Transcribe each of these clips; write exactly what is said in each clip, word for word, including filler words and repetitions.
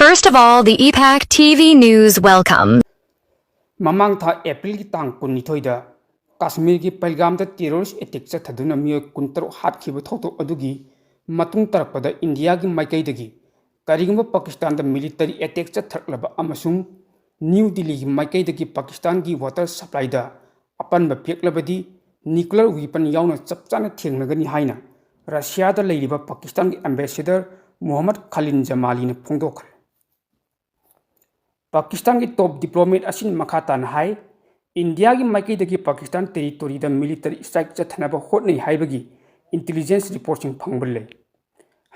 First of all, the E PAC T V news welcome. ꯃꯃꯥꯡ ꯊꯥ ꯑꯦꯄ꯭ꯔꯤꯜꯒꯤ ꯇꯥꯡ ꯀꯨꯟꯅꯤꯊꯣꯏꯗ ꯀꯥꯁꯃꯤꯔꯒꯤ ꯄꯍꯜꯒꯥꯝꯗ ꯇꯦꯔꯣꯔꯤꯁ ꯑꯦꯇꯦꯛ ꯆꯠꯊꯗꯨꯅ ꯃꯤꯑꯣꯏ ꯀꯨꯟꯇꯔꯨꯛ ꯍꯥꯠꯈꯤꯕ ꯊꯧꯗꯣꯛ ꯑꯗꯨꯒꯤ ꯃꯇꯨꯡ ꯇꯥꯔꯛꯄꯗ ꯏꯟꯗꯤꯌꯥꯒꯤ ꯃꯥꯏꯀꯩꯗꯒꯤ ꯀꯔꯤꯒꯨꯝꯕ ꯄꯥꯀꯤꯁꯇꯥꯟꯗ ꯃꯤꯂꯤꯇꯔꯤ ꯑꯦꯇꯦꯛ ꯆꯠꯊꯔꯛꯂꯕ ꯑꯃꯁꯨꯡ ꯅ꯭ꯌꯨ ꯗꯤꯜꯂꯤꯒꯤ ꯃꯥꯏꯀꯩꯗꯒꯤ ꯄꯥꯀꯤꯁꯇꯥꯟꯒꯤ ꯋꯥꯇꯔ ꯁꯄ꯭ꯂꯥꯏꯗ ꯑꯄꯟꯕ ꯄꯤꯔꯛꯂꯕꯗꯤ ꯅ꯭ꯌꯨꯀ꯭ꯂꯤꯌꯔ ꯋꯤꯄꯟ ꯌꯥꯎꯅ ꯆꯞ ꯆꯥꯅ ꯊꯦꯡꯅꯒꯅꯤ ꯍꯥꯏꯅ ꯔꯁꯤꯌꯥꯗ ꯂꯩꯔꯤꯕ ꯄꯥꯀꯤꯁꯇꯥꯟꯒꯤ ꯑꯦꯝꯕꯦꯁꯦꯗꯔ ꯃꯨꯍꯝꯃꯗ ꯈꯂꯤꯟ ꯖꯃꯥꯂꯤꯅ ꯐꯣꯡꯗꯣꯛꯈ꯭ꯔꯦ꯫ ꯄꯥꯀꯤꯁꯇꯥꯟꯒꯤ ꯇꯣꯞ ꯗꯤꯄ꯭ꯂꯣꯃꯦꯠ ꯑꯁꯤꯅ ꯃꯈꯥ ꯇꯥꯅ ꯍꯥꯏ, ꯏꯟꯗꯤꯌꯥꯒꯤ ꯃꯥꯏꯀꯩꯗꯒꯤ ꯄꯥꯀꯤꯁꯇꯥꯟ ꯇꯦꯔꯤꯇꯣꯔꯤꯗ ꯃꯤꯂꯤꯇꯔꯤ ꯁ꯭ꯇ꯭ꯔꯥꯏꯛ ꯆꯠꯊꯅꯕ ꯍꯣꯠꯅꯩ ꯍꯥꯏꯕꯒꯤ ꯏꯟꯇꯦꯂꯤꯖꯦꯟꯁ ꯔꯤꯄꯣꯔꯠꯁꯤꯡ ꯐꯪꯕ ꯂꯩ꯫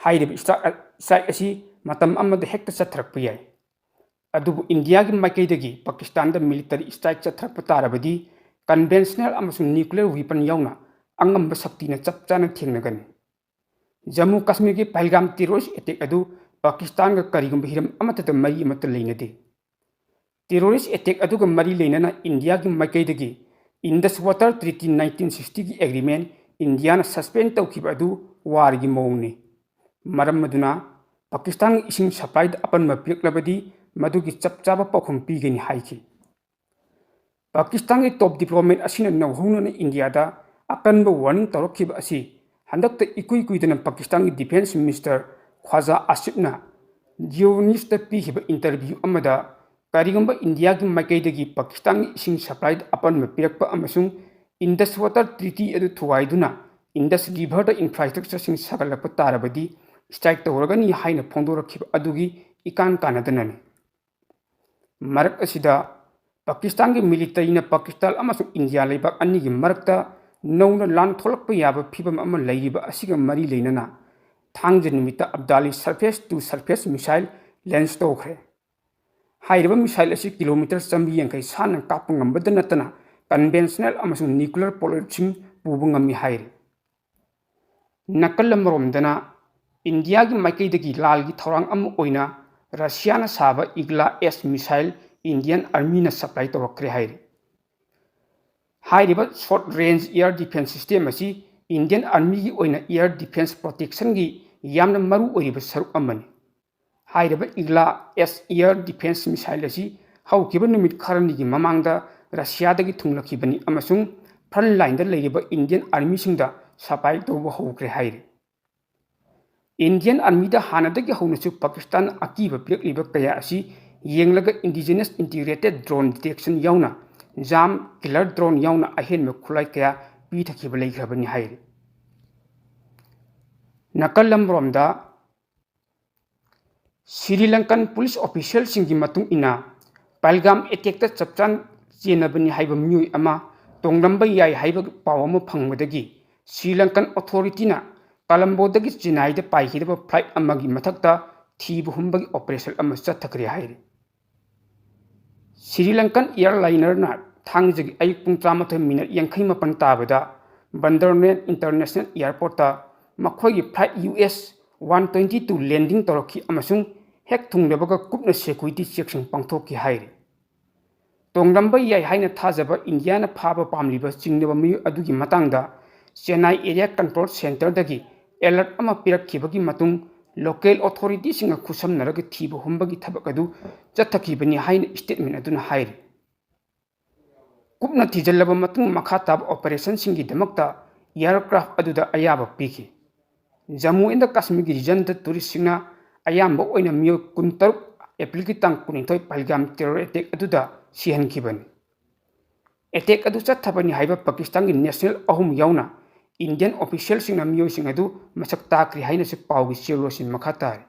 ꯍꯥꯏꯔꯤꯕ ꯁ꯭ꯇ꯭ꯔꯥꯏꯛ ꯁ꯭ꯇ꯭ꯔꯥꯏꯛ ꯑꯁꯤ ꯃꯇꯝ ꯑꯃꯗ ꯍꯦꯛꯇ ꯆꯠꯊꯔꯛꯄ ꯌꯥꯏ꯫ ꯑꯗꯨꯕꯨ ꯏꯟꯗꯤꯌꯥꯒꯤ ꯃꯥꯏꯀꯩꯗꯒꯤ ꯄꯥꯀꯤꯁꯇꯥꯟꯗ ꯃꯤꯂꯤꯇꯔꯤ ꯁ꯭ꯇ꯭ꯔꯥꯏꯛ ꯆꯠꯊꯔꯛꯄ ꯇꯥꯔꯕꯗꯤ ꯀꯟꯚꯦꯟꯁꯅꯦꯜ ꯑꯃꯁꯨꯡ ꯅ꯭ꯌꯨꯀ꯭ꯂꯤꯌꯔ ꯋꯤꯄꯟ ꯌꯥꯎꯅ ꯑꯉꯝꯕ ꯁꯛꯇꯤꯅ ꯆꯞ ꯆꯥꯅ ꯊꯦꯡꯅꯒꯅꯤ꯫ ꯖꯝꯃꯨ ꯀꯥꯁꯃꯤꯔꯒꯤ ꯄꯍꯜꯒꯥꯝ ꯇꯦꯔꯣꯔꯤꯁ ꯑꯦꯇꯦꯛ ꯑꯗꯨ ꯄꯥꯀꯤꯁꯇꯥꯟꯒ ꯀꯔꯤꯒꯨꯝꯕ ꯍꯤꯔꯝ ꯑꯃꯠꯇꯗ ꯃꯔꯤ ꯑꯃꯠꯇ ꯂꯩꯅꯗꯦ꯫ ꯇꯦꯔꯣꯔꯤꯁ ꯑꯦꯇꯦꯛ ꯑꯗꯨꯒ ꯃꯔꯤ ꯂꯩꯅꯅ ꯏꯟꯗꯤꯌꯥꯒꯤ ꯃꯥꯏꯀꯩꯗꯒꯤ ꯏꯟꯗꯁ ꯋꯥꯇꯔ ꯇ꯭ꯔꯤꯇꯤ ꯅꯥꯏꯟꯇꯤꯟ ꯁꯤꯛꯁꯇꯤꯒꯤ ꯑꯦꯒ꯭ꯔꯤꯃꯦꯟ ꯏꯟꯗꯤꯌꯥꯅ ꯁꯁꯄꯦꯟ ꯇꯧꯈꯤꯕ ꯑꯗꯨ ꯋꯥꯔꯒꯤ ꯃꯑꯣꯡꯅꯤ꯫ ꯃꯔꯝ ꯑꯗꯨꯅ ꯄꯥꯀꯤꯁꯇꯥꯟꯒꯤ ꯏꯁꯤꯡ ꯁꯄ꯭ꯂꯥꯏꯗ ꯑꯄꯟꯕ ꯄꯤꯔꯛꯂꯕꯗꯤ ꯃꯗꯨꯒꯤ ꯆꯞ ꯆꯥꯕ ꯄꯥꯎꯈꯨꯝ ꯄꯤꯒꯅꯤ ꯍꯥꯏꯈꯤ꯫ ꯄꯥꯀꯤꯁꯇꯥꯟꯒꯤ ꯇꯣꯞ ꯗꯤꯄ꯭ꯂꯣꯃꯦꯠ ꯑꯁꯤꯅ ꯅꯧꯍꯧꯅꯅ ꯏꯟꯗꯤꯌꯥꯗ ꯑꯀꯟꯕ ꯋꯥꯔꯅꯤꯡ ꯇꯧꯔꯛꯈꯤꯕ ꯑꯁꯤ ꯍꯟꯗꯛꯇ ꯏꯀꯨꯏ ꯀꯨꯏꯗꯅ ꯄꯥꯀꯤꯁꯇꯥꯟꯒꯤ ꯗꯤꯐꯦꯟꯁ ꯃꯤꯅꯤꯁꯇꯔ ꯈ꯭ꯋꯥꯖꯥ ꯑꯥꯁꯤꯐꯅ ꯖꯤꯑꯣ ꯅ꯭ꯌꯨꯁꯇ ꯄꯤꯈꯤꯕ ꯏꯟꯇꯔꯚ꯭ꯌꯨ ꯑꯃꯗ ꯀꯔꯤꯒꯨꯝꯕ ꯏꯟꯗꯤꯌꯥꯒꯤ ꯃꯥꯏꯀꯩꯗꯒꯤ ꯄꯥꯀꯤꯁꯇꯥꯟꯒꯤ ꯏꯁꯤꯡ ꯁꯄ꯭ꯂꯥꯏꯗ ꯑꯄꯟꯕ ꯄꯤꯔꯛꯄ ꯑꯃꯁꯨꯡ ꯏꯟꯗꯁ ꯋꯥꯇꯔ ꯇ꯭ꯔꯤꯇꯤ ꯑꯗꯨ ꯊꯨꯒꯥꯏꯗꯨꯅ ꯏꯟꯗꯁ ꯔꯤꯚꯔꯗ ꯏꯟꯐ꯭ꯔꯥꯁ꯭ꯇ꯭ꯔꯛꯆꯔꯁꯤꯡ ꯁꯥꯒꯠꯂꯛꯄ ꯇꯥꯔꯕꯗꯤ ꯁ꯭ꯇ꯭ꯔꯥꯏꯛ ꯇꯧꯔꯒꯅꯤ ꯍꯥꯏꯅ ꯐꯣꯡꯗꯣꯔꯛꯈꯤꯕ ꯑꯗꯨꯒꯤ ꯏꯀꯥꯟ ꯀꯥꯟꯅꯗꯅꯅꯤ꯫ ꯃꯔꯛ ꯑꯁꯤꯗ ꯄꯥꯀꯤꯁꯇꯥꯟꯒꯤ ꯃꯤꯂꯤꯇꯔꯤꯅ ꯄꯥꯀꯤꯁꯇꯥꯟ ꯑꯃꯁꯨꯡ ꯏꯟꯗꯤꯌꯥ ꯂꯩꯕꯥꯛ ꯑꯅꯤꯒꯤ ꯃꯔꯛꯇ ꯅꯧꯅ ꯂꯥꯟ ꯊꯣꯛꯂꯛꯄ ꯌꯥꯕ ꯐꯤꯚꯝ ꯑꯃ ꯂꯩꯔꯤꯕ ꯑꯁꯤꯒ ꯃꯔꯤ ꯂꯩꯅꯅ ꯊꯥꯡꯖ ꯅꯨꯃꯤꯠꯇ ꯑꯕꯗꯥꯂꯤ surface to surface missile launch ꯇꯧꯈ꯭ꯔꯦ꯫ ꯍꯥꯏꯔꯤꯕ ꯃꯤꯁꯥꯏꯜ ꯑꯁꯤ ꯀꯤꯂꯣꯃꯤꯇꯔ ꯆꯥꯝꯃꯔꯤ ꯌꯥꯡꯈꯩ ꯁꯥꯡꯅ ꯀꯥꯞꯄ ꯉꯝꯕꯗ ꯅꯠꯇꯅ ꯀꯟꯚꯦꯟꯁꯅꯦꯜ ꯑꯃꯁꯨꯡ ꯅ꯭ꯌꯨꯀ꯭ꯂꯤꯌꯔ ꯄꯣꯂꯣꯏꯗꯁꯤꯡ ꯄꯨꯕ ꯉꯝꯃꯤ ꯍꯥꯏꯔꯤ꯫ ꯅꯥꯀꯜ ꯑꯃꯔꯣꯝꯗꯅ ꯏꯟꯗꯤꯌꯥꯒꯤ ꯃꯥꯏꯀꯩꯗꯒꯤ ꯂꯥꯜꯒꯤ ꯊꯧꯔꯥꯡ ꯑꯃ ꯑꯣꯏꯅ ꯔꯁꯤꯌꯥꯅ ꯁꯥꯕ ꯏꯒ꯭ꯂꯥ ꯑꯦꯁ ꯃꯤꯁꯥꯏꯜ ꯏꯟꯗꯤꯌꯟ ꯑꯥꯔꯃꯤꯅ ꯁꯄ꯭ꯂꯥꯏ ꯇꯧꯔꯛꯈ꯭ꯔꯦ ꯍꯥꯏꯔꯤ꯫ ꯍꯥꯏꯔꯤꯕ short range air defence system ꯑꯁꯤ ꯏꯟꯗꯤꯌꯟ ꯑꯥꯔꯃꯤꯒꯤ ꯑꯣꯏꯅ ꯑꯦꯌꯔ ꯗꯤꯐꯦꯟꯁ ꯄ꯭ꯔꯣꯇꯦꯛꯁꯟꯒꯤ ꯌꯥꯝꯅ ꯃꯔꯨ ꯑꯣꯏꯔꯤꯕ ꯁꯔꯨꯛ ꯑꯃꯅꯤ꯫ ꯍꯥꯏꯔꯤꯕ ꯏꯒ꯭ꯂꯥ ꯑꯦꯁ ꯑꯦꯌꯔ ꯗꯤꯐꯦꯟꯁ ꯃꯤꯁꯥꯏꯜ ꯑꯁꯤ ꯍꯧꯈꯤꯕ ꯅꯨꯃꯤꯠ ꯈꯔꯅꯤꯒꯤ ꯃꯃꯥꯡꯗ ꯔꯁꯤꯌꯥꯗꯒꯤ ꯊꯨꯡꯂꯛꯈꯤꯕꯅꯤ ꯑꯃꯁꯨꯡ ꯐ꯭ꯔꯟ ꯂꯥꯏꯟꯗ ꯂꯩꯔꯤꯕ ꯏꯟꯗꯤꯌꯟ ꯑꯥꯔꯃꯤꯁꯤꯡꯗ ꯁꯄ꯭ꯂꯥꯏ ꯇꯧꯕ ꯍꯧꯈ꯭ꯔꯦ ꯍꯥꯏꯔꯤ꯫ ꯏꯟꯗꯤꯌꯟ ꯑꯥꯔꯃꯤꯗ ꯍꯥꯟꯅꯗꯒꯤ ꯍꯧꯅꯁꯨ ꯄꯥꯀꯤꯁꯇꯥꯟ ꯑꯀꯤꯕ ꯄꯤꯔꯛꯂꯤꯕ ꯀꯌꯥ ꯑꯁꯤ ꯌꯦꯡꯂꯒ ꯏꯟꯗꯤꯖꯤꯅꯁ ꯏꯟꯇꯤꯒ꯭ꯔꯦꯇꯦꯗ ꯗ꯭ꯔꯣꯟ ꯗꯤꯇꯦꯛꯁꯟ ꯌꯥꯎꯅ ꯖꯥꯝ ꯀꯤꯂꯔ ꯗ꯭ꯔꯣꯟ ꯌꯥꯎꯅ ꯑꯍꯦꯟꯕ ꯈꯨꯠꯂꯥꯏ ꯀꯌꯥ ꯄꯤꯊꯈꯤꯕ ꯂꯩꯈ꯭ꯔꯕꯅꯤ ꯍꯥꯏꯔꯤ꯫ ꯅꯥꯀꯜ ꯑꯃꯔꯣꯝꯗ ꯁ꯭ꯔꯤ ꯂꯪꯀꯟ ꯄꯨꯂꯤꯁ ꯑꯣꯐꯤꯁꯤꯌꯦꯜꯁꯤꯡꯒꯤ ꯃꯇꯨꯡ ꯏꯟꯅ ꯄꯍꯜꯒꯥꯝ ꯑꯦꯇꯦꯛꯇ ꯆꯞ ꯆꯥꯅ ꯆꯦꯟꯅꯕꯅꯤ ꯍꯥꯏꯕ ꯃꯤꯑꯣꯏ ꯑꯃ ꯇꯣꯡꯂꯝꯕ ꯌꯥꯏ ꯍꯥꯏꯕ ꯄꯥꯎ ꯑꯃ ꯐꯪꯕꯗꯒꯤ ꯁ꯭ꯔꯤ ꯂꯪꯀꯟ ꯑꯣꯊꯣꯔꯤꯇꯤꯅ ꯀꯂꯝꯕꯣꯗꯒꯤ ꯆꯦꯟꯅꯥꯏꯗ ꯄꯥꯏꯈꯤꯗꯕ ꯐ꯭ꯂꯥꯏꯠ ꯑꯃꯒꯤ ꯃꯊꯛꯇ ꯊꯤꯕ ꯍꯨꯝꯕꯒꯤ ꯑꯣꯄꯔꯦꯁꯟ ꯑꯃ ꯆꯠꯊꯈ꯭ꯔꯦ ꯍꯥꯏꯔꯤ꯫ ꯁ꯭ꯔꯤ ꯂꯪꯀꯟ ꯑꯦꯌꯔꯂꯥꯏꯅꯔꯅ ꯊꯥꯡꯖꯒꯤ ꯑꯌꯨꯛ ꯄꯨꯡ ꯇꯔꯥꯃꯥꯊꯣꯏ ꯃꯤꯅꯠ ꯌꯥꯡꯈꯩ ꯃꯥꯄꯟ ꯇꯥꯕꯗ ꯕꯟꯗꯔꯅꯦꯠ ꯏꯟꯇꯔꯅꯦꯁꯅꯦꯜ ꯑꯦꯌꯔꯄꯣꯔꯠꯇ ꯃꯈꯣꯏꯒꯤ flight U S one twenty two landing ꯇꯧꯔꯛꯈꯤ ꯑꯃꯁꯨꯡ ꯍꯦꯛ ꯊꯨꯡꯂꯕꯒ ꯀꯨꯞꯅ ꯁꯦꯀ꯭ꯌꯨꯔꯤꯇꯤ ꯆꯦꯛꯁꯤꯡ ꯄꯥꯡꯊꯣꯛꯈꯤ ꯍꯥꯏꯔꯤ꯫ ꯇꯣꯡꯂꯝꯕ ꯌꯥꯏ ꯍꯥꯏꯅ ꯊꯥꯖꯕ ꯏꯟꯗꯤꯌꯥꯅ ꯐꯥꯕ ꯄꯥꯝꯂꯤꯕ ꯆꯤꯡꯅꯕ ꯃꯤꯑꯣꯏ ꯑꯗꯨꯒꯤ ꯃꯇꯥꯡꯗ ꯆꯦꯟꯅꯥꯏ ꯑꯦꯔꯤꯌꯥ ꯀꯟꯇ꯭ꯔꯣꯜ ꯁꯦꯟꯇꯔꯗꯒꯤ ꯑꯦꯂꯔꯠ ꯑꯃ ꯄꯤꯔꯛꯈꯤꯕꯒꯤ ꯃꯇꯨꯡ ꯂꯣꯀꯦꯜ ꯑꯣꯊꯣꯔꯤꯇꯤꯁꯤꯡꯒ ꯈꯨꯠꯁꯝꯅꯔꯒ ꯊꯤꯕ ꯍꯨꯝꯕꯒꯤ ꯊꯕꯛ ꯑꯗꯨ ꯆꯠꯊꯈꯤꯕꯅꯤ ꯍꯥꯏꯅ ꯁ꯭ꯇꯦꯠꯃꯦꯟ ꯑꯗꯨꯅ ꯍꯥꯏꯔꯤ꯫ ꯀꯨꯞꯅ ꯊꯤꯖꯤꯜꯂꯕ ꯃꯇꯨꯡ ꯃꯈꯥ ꯇꯥꯕ ꯑꯣꯄꯔꯦꯁꯟꯁꯤꯡꯒꯤꯗꯃꯛꯇ ꯑꯦꯌꯔꯀ꯭ꯔꯥꯐ ꯑꯗꯨꯗ ꯑꯌꯥꯕ ꯄꯤꯈꯤ꯫ ꯖꯝꯃꯨ ꯑꯦꯟꯗ ꯀꯥꯁꯃꯤꯔꯒꯤ ꯔꯤꯖꯟꯗ ꯇꯨꯔꯤꯁꯁꯤꯡꯅ ꯑꯌꯥꯝꯕ ꯑꯣꯏꯅ ꯃꯤꯑꯣꯏ ꯀꯨꯟꯇꯔꯨꯛ ꯑꯦꯄ꯭ꯔꯤꯜꯒꯤ ꯇꯥꯡ ꯀꯨꯟꯅꯤꯊꯣꯏ ꯄꯍꯜꯒꯥꯝ ꯇꯦꯔꯣꯔ ꯑꯦꯇꯦꯛ ꯑꯗꯨꯗ ꯁꯤꯍꯟꯈꯤꯕꯅꯤ꯫ ꯑꯦꯇꯦꯛ ꯑꯗꯨ ꯆꯠꯊꯕꯅꯤ ꯍꯥꯏꯕ ꯄꯥꯀꯤꯁꯇꯥꯟꯒꯤ ꯅꯦꯁꯅꯦꯜ ꯑꯍꯨꯝ ꯌꯥꯎꯅ ꯏꯟꯗꯤꯌꯟ ꯑꯣꯐꯤꯁꯤꯌꯦꯜꯁꯤꯡꯅ ꯃꯤꯑꯣꯏꯁꯤꯡ ꯑꯗꯨ ꯃꯁꯛ ꯇꯥꯛꯈ꯭ꯔꯦ ꯍꯥꯏꯅꯁꯨ ꯄꯥꯎꯒꯤ ꯆꯦꯔꯣꯜꯁꯤꯡ ꯃꯈꯥ ꯇꯥꯔꯤ꯫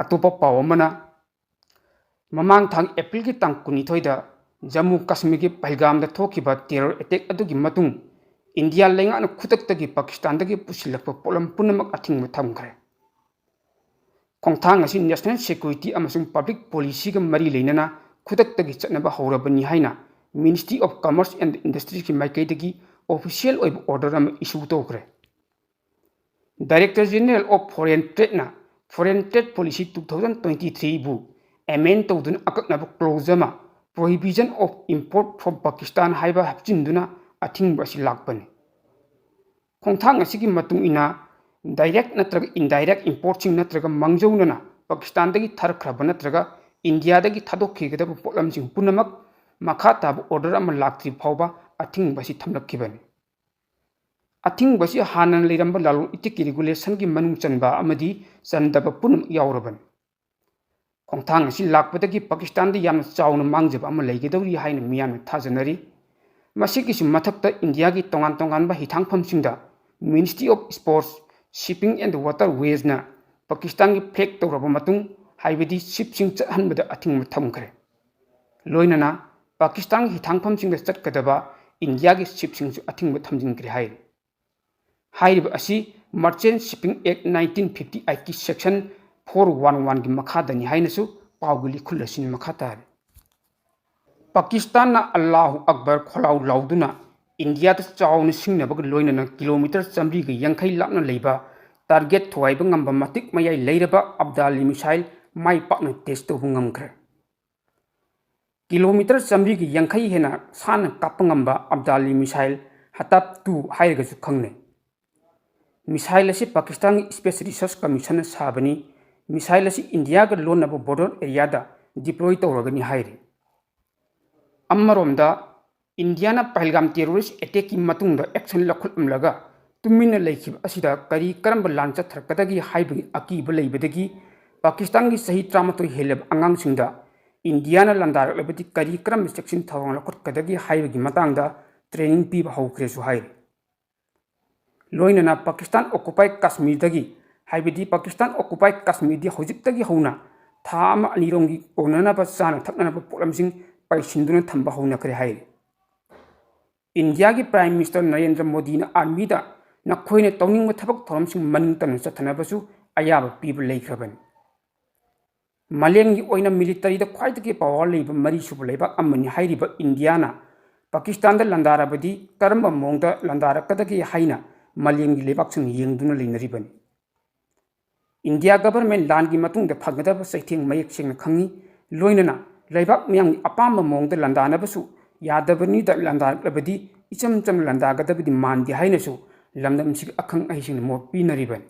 ꯑꯇꯣꯞꯄ ꯄꯥꯎ ꯑꯃꯅ, ꯃꯃꯥꯡ ꯊꯥꯒꯤ ꯑꯦꯄ꯭ꯔꯤꯜꯒꯤ ꯇꯥꯡ ꯀꯨꯟꯅꯤꯊꯣꯏꯗ ꯖꯝꯃꯨ ꯀꯥꯁꯃꯤꯔꯒꯤ ꯄꯍꯜꯒꯥꯝꯗ ꯊꯣꯛꯈꯤꯕ ꯇꯦꯔꯣꯔ ꯑꯦꯇꯦꯛ ꯑꯗꯨꯒꯤ ꯃꯇꯨꯡ ꯏꯟꯗꯤꯌꯥ ꯂꯩꯉꯥꯛꯅ ꯈꯨꯗꯛꯇꯒꯤ ꯄꯥꯀꯤꯁꯇꯥꯟꯗꯒꯤ ꯄꯨꯁꯤꯜꯂꯛꯄ ꯄꯣꯠꯂꯝ ꯄꯨꯝꯅꯃꯛ ꯑꯊꯤꯡꯕ ꯊꯝꯈ꯭ꯔꯦ꯫ ꯈꯣꯡꯊꯥꯡ ꯑꯁꯤ ꯅꯦꯁꯅꯦꯜ ꯁꯦꯀ꯭ꯌꯨꯔꯤꯇꯤ ꯑꯃꯁꯨꯡ ꯄꯕ꯭ꯂꯤꯛ ꯄꯣꯂꯤꯁꯤꯒ ꯃꯔꯤ ꯂꯩꯅꯅ ꯈꯨꯗꯛꯇꯒꯤ ꯆꯠꯅꯕ ꯍꯧꯔꯕꯅꯤ ꯍꯥꯏꯅ Ministry of Commerce and Industryꯒꯤ ꯃꯥꯏꯀꯩꯗꯒꯤ ꯑꯣꯐꯤꯁꯤꯌꯦꯜ ꯑꯣꯏꯕ ꯑꯣꯔꯗꯔ ꯑꯃ ꯏꯁꯨ ꯇꯧꯈ꯭ꯔꯦ꯫ Director General of Foreign Tradeꯅ Foreign Trade Policy two thousand twenty threeꯕꯨ ꯑꯦꯃꯦꯟ ꯇꯧꯗꯨꯅ ꯑꯀꯛꯅꯕ ꯀ꯭ꯂꯣꯖ ꯑꯃ, Prohibition of Import from Pakistan ꯍꯥꯏꯕ ꯍꯥꯞꯆꯤꯟꯗꯨꯅ ꯑꯊꯤꯡꯕ ꯑꯁꯤ ꯂꯥꯛꯄꯅꯤ꯫ ꯈꯣꯡꯊꯥꯡ ꯑꯁꯤꯒꯤ ꯃꯇꯨꯡ ꯏꯟꯅ ꯗꯥꯏꯔꯦꯛ ꯅꯠꯇ꯭ꯔꯒ ꯏꯟꯗꯥꯏꯔꯦꯛ ꯏꯝꯄꯣꯔꯠꯁꯤꯡ ꯅꯠꯇ꯭ꯔꯒ ꯃꯥꯡꯖꯧꯅꯅ ꯄꯥꯀꯤꯁꯇꯥꯟꯗꯒꯤ ꯊꯥꯔꯛꯈ꯭ꯔꯕ ꯅꯠꯇ꯭ꯔꯒ ꯏꯟꯗꯤꯌꯥꯗꯒꯤ ꯊꯥꯗꯣꯛꯈꯤꯒꯗꯕ ꯄꯣꯠꯂꯝꯁꯤꯡ ꯄꯨꯝꯅꯃꯛ ꯃꯈꯥ ꯇꯥꯕ ꯑꯣꯔꯗꯔ ꯑꯃ ꯂꯥꯛꯇ꯭ꯔꯤ ꯐꯥꯎꯕ ꯑꯊꯤꯡꯕ ꯑꯁꯤ ꯊꯝꯂꯛꯈꯤꯕꯅꯤ꯫ ꯑꯊꯤꯡꯕ ꯑꯁꯤ ꯍꯥꯟꯅ ꯂꯩꯔꯝꯕ ꯂꯂꯣꯟ ꯏꯇꯤꯛꯀꯤ ꯔꯤꯒꯨꯂꯦꯁꯟꯒꯤ ꯃꯅꯨꯡ ꯆꯟꯕ ꯑꯃꯗꯤ ꯆꯟꯗꯕ ꯄꯨꯝꯅꯃꯛ ꯌꯥꯎꯔꯕꯅꯤ꯫ ꯈꯣꯡꯊꯥꯡ ꯑꯁꯤ ꯂꯥꯛꯄꯗꯒꯤ ꯄꯥꯀꯤꯁꯇꯥꯟꯗ ꯌꯥꯝꯅ ꯆꯥꯎꯅ ꯃꯥꯡꯖꯕ ꯑꯃ ꯂꯩꯒꯗꯧꯔꯤ ꯍꯥꯏꯅ ꯃꯤꯌꯥꯝꯅ ꯊꯥꯖꯅꯔꯤ꯫ ꯃꯁꯤꯒꯤꯁꯨ ꯃꯊꯛꯇ ꯏꯟꯗꯤꯌꯥꯒꯤ ꯇꯣꯉꯥꯟ ꯇꯣꯉꯥꯟꯕ ꯍꯤꯊꯥꯡꯐꯝꯁꯤꯡꯗ Ministry of Sports, Shipping and Waterwaysꯅ ꯄꯥꯀꯤꯁꯇꯥꯟꯒꯤ ꯐ꯭ꯂꯦꯛ ꯇꯧꯔꯕ ꯃꯇꯨꯡ, ꯍꯥꯏꯕꯗꯤ ꯁꯤꯞꯁꯤꯡ ꯆꯠꯍꯟꯕꯗ ꯑꯊꯤꯡꯕ ꯊꯝꯈ꯭ꯔꯦ꯫ ꯂꯣꯏꯅꯅ ꯄꯥꯀꯤꯁꯇꯥꯟꯒꯤ ꯍꯤꯊꯥꯡꯐꯝꯁꯤꯡꯗ ꯆꯠꯀꯗꯕ ꯏꯟꯗꯤꯌꯥꯒꯤ ꯁꯤꯞꯁꯤꯡꯁꯨ ꯑꯊꯤꯡꯕ ꯊꯝꯖꯤꯟꯈ꯭ꯔꯦ ꯍꯥꯏꯔꯤ꯫ ꯍꯥꯏꯔꯤꯕ ꯑꯁꯤ Merchant Shipping Act nineteen fifty eightꯀꯤ section four one oneꯒꯤ ꯃꯈꯥꯗꯅꯤ ꯍꯥꯏꯅꯁꯨ ꯄꯥꯎꯒꯤ ꯂꯤꯈꯨꯜ ꯑꯁꯤꯅ ꯃꯈꯥ ꯇꯥꯔꯤ꯫ ꯄꯥꯀꯤꯁꯇꯥꯟꯅ ꯑꯜꯂꯥꯍꯨ ꯑꯛꯕꯔ ꯈꯣꯜꯂꯥꯎ ꯂꯥꯎꯗꯨꯅ ꯏꯟꯗꯤꯌꯥꯗ ꯆꯥꯎꯅ ꯁꯤꯡꯅꯕꯒ ꯂꯣꯏꯅꯅ ꯀꯤꯂꯣꯃꯤꯇꯔ ꯆꯥꯃꯔꯤꯒ ꯌꯥꯡꯈꯩ ꯂꯥꯞꯅ ꯂꯩꯕ ꯇꯥꯔꯒꯦꯠ ꯊꯨꯒꯥꯏꯕ ꯉꯝꯕ ꯃꯇꯤꯛ ꯃꯌꯥꯏ ꯂꯩꯔꯕ ꯑꯕꯗꯥꯂꯤ ꯃꯤꯁꯥꯏꯜ ꯃꯥꯏ ꯄꯥꯛꯅ ꯇꯦꯁ ꯇꯧꯕ ꯉꯝꯈ꯭ꯔꯦ꯫ ꯀꯤꯂꯣꯃꯤꯇꯔ ꯆꯥꯃꯔꯤꯒ ꯌꯥꯡꯈꯩ ꯍꯦꯟꯅ ꯁꯥꯡꯅ ꯀꯥꯞꯄ ꯉꯝꯕ ꯑꯕꯗꯥꯂꯤ ꯃꯤꯁꯥꯏꯜ ꯍꯇꯥꯞ ꯇꯨ ꯍꯥꯏꯔꯒꯁꯨ ꯈꯪꯅꯩ꯫ ꯃꯤꯁꯥꯏꯜ ꯑꯁꯤ ꯄꯥꯀꯤꯁꯇꯥꯟꯒꯤ Space Research Commissionꯅ ꯁꯥꯕꯅꯤ꯫ ꯃꯤꯁꯥꯏꯜ ꯑꯁꯤ ꯏꯟꯗꯤꯌꯥꯒ ꯂꯣꯟꯅꯕ ꯕꯣꯔꯗꯔ ꯑꯦꯔꯤꯌꯥꯗ ꯗꯤꯄ꯭ꯂꯣꯏ ꯇꯧꯔꯒꯅꯤ ꯍꯥꯏꯔꯤ꯫ ꯑꯃꯔꯣꯝꯗ, ꯏꯟꯗꯤꯌꯥꯅ ꯄꯍꯜꯒꯥꯝ ꯇꯦꯔꯣꯔꯤꯁ ꯑꯦꯇꯦꯛꯀꯤ ꯃꯇꯨꯡꯗ ꯑꯦꯛꯁꯟ ꯂꯧꯈꯠꯂꯝꯂꯒ ꯇꯨꯃꯤꯟꯅ ꯂꯩꯈꯤꯕ ꯑꯁꯤꯗ ꯀꯔꯤ ꯀꯔꯝꯕ ꯂꯥꯟ ꯆꯠꯊꯔꯛꯀꯗꯒꯦ ꯍꯥꯏꯕꯒꯤ ꯑꯀꯤꯕ ꯂꯩꯕꯗꯒꯤ ꯄꯥꯀꯤꯁꯇꯥꯟꯒꯤ ꯆꯍꯤ ꯇꯔꯥꯃꯥꯊꯣꯏ ꯍꯦꯜꯂꯕ ꯑꯉꯥꯡꯁꯤꯡꯗ ꯏꯟꯗꯤꯌꯥꯅ ꯂꯥꯟꯗꯥꯔꯛꯂꯕꯗꯤ ꯀꯔꯤ ꯀꯔꯝꯕ ꯆꯦꯛꯁꯤꯟ ꯊꯧꯔꯥꯡ ꯂꯧꯈꯠꯀꯗꯒꯦ ꯍꯥꯏꯕꯒꯤ ꯃꯇꯥꯡꯗ ꯇ꯭ꯔꯦꯅꯤꯡ ꯄꯤꯕ ꯍꯧꯈ꯭ꯔꯦꯁꯨ ꯍꯥꯏꯔꯤ꯫ ꯂꯣꯏꯅꯅ ꯄꯥꯀꯤꯁꯇꯥꯟ ꯑꯣꯀꯨꯄꯥꯏ ꯀꯥꯁꯃꯤꯔꯗꯒꯤ, ꯍꯥꯏꯕꯗꯤ ꯄꯥꯀꯤꯁꯇꯥꯟ ꯑꯣꯀꯨꯄꯥꯏ ꯀꯥꯁꯃꯤꯔꯗꯤ ꯍꯧꯖꯤꯛꯇꯒꯤ ꯍꯧꯅ ꯊꯥ ꯑꯃ ꯑꯅꯤꯔꯣꯝꯒꯤ ꯀꯣꯟꯅꯅꯕ ꯆꯥꯅ ꯊꯛꯅꯅꯕ ꯄꯣꯠꯂꯝꯁꯤꯡ ꯄꯩꯁꯤꯟꯗꯨꯅ ꯊꯝꯕ ꯍꯧꯅꯈ꯭ꯔꯦ ꯍꯥꯏꯔꯤ꯫ ꯏꯟꯗꯤꯌꯥꯒꯤ Prime Minister ꯅꯔꯦꯟꯗ꯭ꯔ ꯃꯣꯗꯤꯅ ꯑꯥꯔꯃꯤꯗ ꯅꯈꯣꯏꯅ ꯇꯧꯅꯤꯡꯕ ꯊꯕꯛ ꯊꯧꯔꯝꯁꯤꯡ ꯃꯅꯤꯡ ꯇꯝꯅ ꯆꯠꯊꯅꯕꯁꯨ ꯑꯌꯥꯕ ꯄꯤꯕ ꯂꯩꯈ꯭ꯔꯕꯅꯤ꯫ ꯃꯥꯂꯦꯝꯒꯤ ꯑꯣꯏꯅ ꯃꯤꯂꯤꯇꯔꯤꯗ ꯈ꯭ꯋꯥꯏꯗꯒꯤ ꯄꯥꯋꯔ ꯂꯩꯕ ꯃꯔꯤꯁꯨꯕ ꯂꯩꯕꯥꯛ ꯑꯃꯅꯤ ꯍꯥꯏꯔꯤꯕ ꯏꯟꯗꯤꯌꯥꯅ ꯄꯥꯀꯤꯁꯇꯥꯟꯗ ꯂꯥꯟꯗꯥꯔꯕꯗꯤ ꯀꯔꯝꯕ ꯃꯑꯣꯡꯗ ꯂꯥꯟꯗꯥꯔꯛꯀꯗꯒꯦ ꯍꯥꯏꯅ ꯃꯥꯂꯦꯝꯒꯤ ꯂꯩꯕꯥꯛꯁꯤꯡꯅ ꯌꯦꯡꯗꯨꯅ ꯂꯩꯅꯔꯤꯕꯅꯤ꯫ ꯏꯟꯗꯤꯌꯥ ꯒꯚꯔꯟꯃꯦꯟꯠ ꯂꯥꯟꯒꯤ ꯃꯇꯨꯡꯗ ꯐꯪꯒꯗꯕ ꯆꯩꯊꯦꯡ ꯃꯌꯦꯛ ꯁꯦꯡꯅ ꯈꯪꯏ꯫ ꯂꯣꯏꯅꯅ ꯂꯩꯕꯥꯛ ꯃꯤꯌꯥꯝꯒꯤ ꯑꯄꯥꯝꯕ ꯃꯑꯣꯡꯗ ꯂꯥꯟꯗꯥꯅꯕꯁꯨ ꯌꯥꯗꯕꯅꯤꯗ ꯂꯥꯟꯗꯥꯔꯛꯂꯕꯗꯤ ꯏꯆꯝ ꯆꯝꯅ ꯂꯥꯟꯗꯥꯒꯗꯕꯗꯤ ꯃꯥꯟꯗꯦ ꯍꯥꯏꯅꯁꯨ ꯂꯝꯗꯝꯁꯤꯒꯤ ꯑꯈꯪ ꯑꯍꯩꯁꯤꯡꯅ ꯃꯣꯠ ꯄꯤꯅꯔꯤꯕꯅꯤ꯫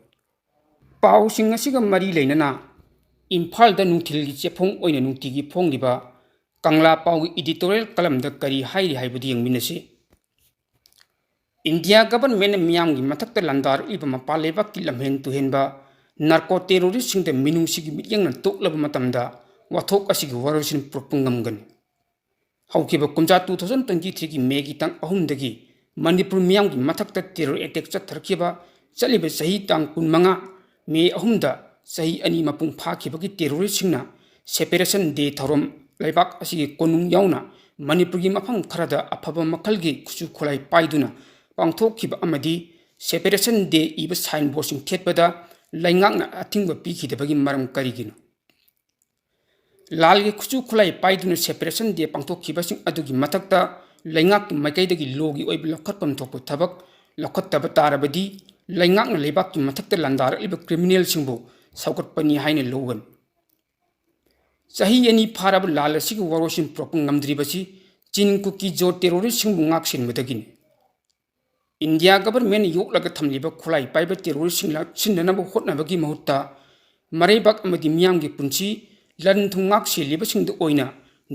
ꯄꯥꯎꯁꯤꯡ ꯑꯁꯤꯒ ꯃꯔꯤ ꯂꯩꯅꯅ ꯏꯝꯐꯥꯜꯗ ꯅꯨꯡꯊꯤꯜꯒꯤ ꯆꯦꯐꯣꯡ ꯑꯣꯏꯅ ꯅꯨꯡꯇꯤꯒꯤ ꯐꯣꯡꯂꯤꯕ ꯀꯪꯂꯥ ꯄꯥꯎꯒꯤ editorial columnꯗ ꯀꯔꯤ ꯍꯥꯏꯔꯤ ꯍꯥꯏꯕꯗꯨ ꯌꯦꯡꯃꯤꯟꯅꯁꯤ꯫ ꯏꯟꯗꯤꯌꯥ governmentꯅ ꯃꯤꯌꯥꯝꯒꯤ ꯃꯊꯛꯇ ꯂꯥꯟꯗꯥꯔꯛꯂꯤꯕ ꯃꯄꯥꯟ ꯂꯩꯕꯥꯛꯀꯤ ꯂꯝꯍꯦꯟ ꯇꯨꯍꯦꯟꯕ narco terroristꯁꯤꯡꯗ ꯃꯤꯅꯨꯡꯁꯤꯒꯤ ꯃꯤꯠꯌꯦꯡꯅ ꯇꯣꯛꯂꯕ ꯃꯇꯝꯗ ꯋꯥꯊꯣꯛ ꯑꯁꯤꯒꯤ ꯋꯥꯔꯣꯏꯁꯤꯟ ꯄꯨꯔꯛꯄ ꯉꯝꯒꯅꯤ꯫ ꯍꯧꯈꯤꯕ ꯀꯨꯝꯖꯥ two thousand twenty threeꯒꯤ Mayꯒꯤ ꯇꯥꯡ ꯑꯍꯨꯝꯗꯒꯤ ꯃꯅꯤꯄꯨꯔ ꯃꯤꯌꯥꯝꯒꯤ ꯃꯊꯛꯇ terror attack ꯆꯠꯊꯔꯛꯈꯤꯕ ꯆꯠꯂꯤꯕ ꯆꯍꯤ ꯇꯥꯡ ꯀꯨꯟꯃꯉꯥ May ꯑꯍꯨꯝꯗ ꯆꯍꯤ ꯑꯅꯤ ꯃꯄꯨꯡ ꯐꯥꯈꯤꯕꯒꯤ terroristꯁꯤꯡꯅ separation day ꯊꯧꯔꯝ ꯂꯩꯕꯥꯛ ꯑꯁꯤꯒꯤ ꯀꯣꯅꯨꯡ ꯌꯥꯎꯅ ꯃꯅꯤꯄꯨꯔꯒꯤ ꯃꯐꯝ ꯈꯔꯗ ꯑꯐꯕ ꯃꯈꯜꯒꯤ ꯈꯨꯠꯁꯨ ꯈꯨꯠꯂꯥꯏ ꯄꯥꯏꯗꯨꯅ ꯄꯥꯡꯊꯣꯛꯈꯤꯕ ꯑꯃꯗꯤ separation day ꯏꯕ signboardꯁꯤꯡ ꯊꯦꯠꯄꯗ ꯂꯩꯉꯥꯛꯅ ꯑꯊꯤꯡꯕ ꯄꯤꯈꯤꯗꯕꯒꯤ ꯃꯔꯝ ꯀꯔꯤꯒꯤꯅꯣ? ꯂꯥꯜꯒꯤ ꯈꯨꯠꯁꯨ ꯈꯨꯠꯂꯥꯏ ꯄꯥꯏꯗꯨꯅ separation day ꯄꯥꯡꯊꯣꯛꯈꯤꯕꯁꯤꯡ ꯑꯗꯨꯒꯤ ꯃꯊꯛꯇ ꯂꯩꯉꯥꯛꯀꯤ ꯃꯥꯏꯀꯩꯗꯒꯤ lawꯒꯤ ꯑꯣꯏꯕ ꯂꯧꯈꯠꯐꯝ ꯊꯣꯛꯄ ꯊꯕꯛ ꯂꯧꯈꯠꯇꯕ ꯇꯥꯔꯕꯗꯤ ꯂꯩꯉꯥꯛꯅ ꯂꯩꯕꯥꯛꯀꯤ ꯃꯊꯛꯇ ꯂꯥꯟꯗꯥꯔꯛꯂꯤꯕ criminalꯁꯤꯡꯕꯨ ꯁꯧꯒꯠꯄꯅꯤ ꯍꯥꯏꯅ ꯂꯧꯒꯅꯤ꯫ ꯆꯍꯤ ꯑꯅꯤ ꯐꯥꯔꯕ ꯂꯥꯜ ꯑꯁꯤꯒꯤ ꯋꯥꯔꯣꯏꯁꯤꯟ ꯄꯨꯔꯛꯄ ꯉꯝꯗ꯭ꯔꯤꯕꯁꯤ ꯆꯤꯟ ꯀꯨꯀꯤ ꯖꯣ terroristꯁꯤꯡꯕꯨ ꯉꯥꯛ ꯁꯦꯟꯕꯗꯒꯤꯅꯤ꯫ ꯏꯟꯗꯤꯌꯥ governmentꯅ ꯌꯣꯛꯂꯒ ꯊꯝꯂꯤꯕ ꯈꯨꯠꯂꯥꯏ ꯄꯥꯏꯕ terroristꯁꯤꯡ ꯂꯥꯛꯁꯤꯟꯅꯅꯕ ꯍꯣꯠꯅꯕꯒꯤ ꯃꯍꯨꯠꯇ ꯃꯔꯩꯕꯥꯛ ꯑꯃꯗꯤ ꯃꯤꯌꯥꯝꯒꯤ ꯄꯨꯟꯁꯤ ꯂꯟ ꯊꯨꯝ ꯉꯥꯛ ꯁꯦꯜꯂꯤꯕꯁꯤꯡꯗ ꯑꯣꯏꯅ